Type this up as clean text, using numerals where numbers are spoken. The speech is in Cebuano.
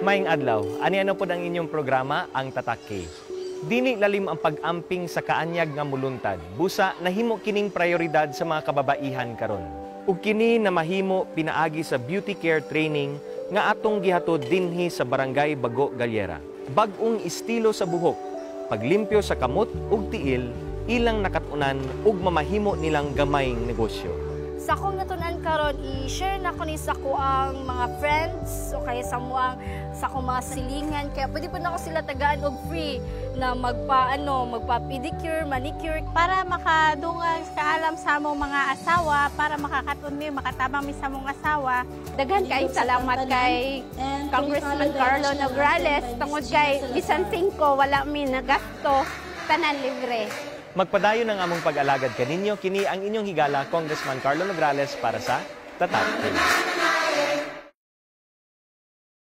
Maayong adlaw, ani ano pod ang inyong programa, ang Tatak K. Dili lalim ang pag-amping sa kaanyag nga muluntad. Busa nahimo kining prioridad sa mga kababaihan karon. Ug kini na mahimo pinaagi sa beauty care training nga atong gihatod dinhi sa Barangay Bago, Galyera. Bag-ong estilo sa buhok, paglimpyo sa kamot ug tiil, ilang nakatunan ug mamahimo nilang gamayng negosyo. Sa akong natun-an karon, i-share na ko ni sa akoang mga friends o kaya sa muang sa akong mga silingan, kaya pwede po nako sila tagaan og free na magpa ano, magpa pedicure, manicure. Para makadungag kaalam sa among mga asawa, para makakaton mi, makatabang mi sa among asawa. Daghan kay salamat kay Congressman Carlo Nograles tungod kay bisan 5 wala mi nagasto, tanan libre. Magpadayon ang among pag-alagad kaninyo, kini ang inyong higala, Congressman Carlo Nograles, para sa Tatak K.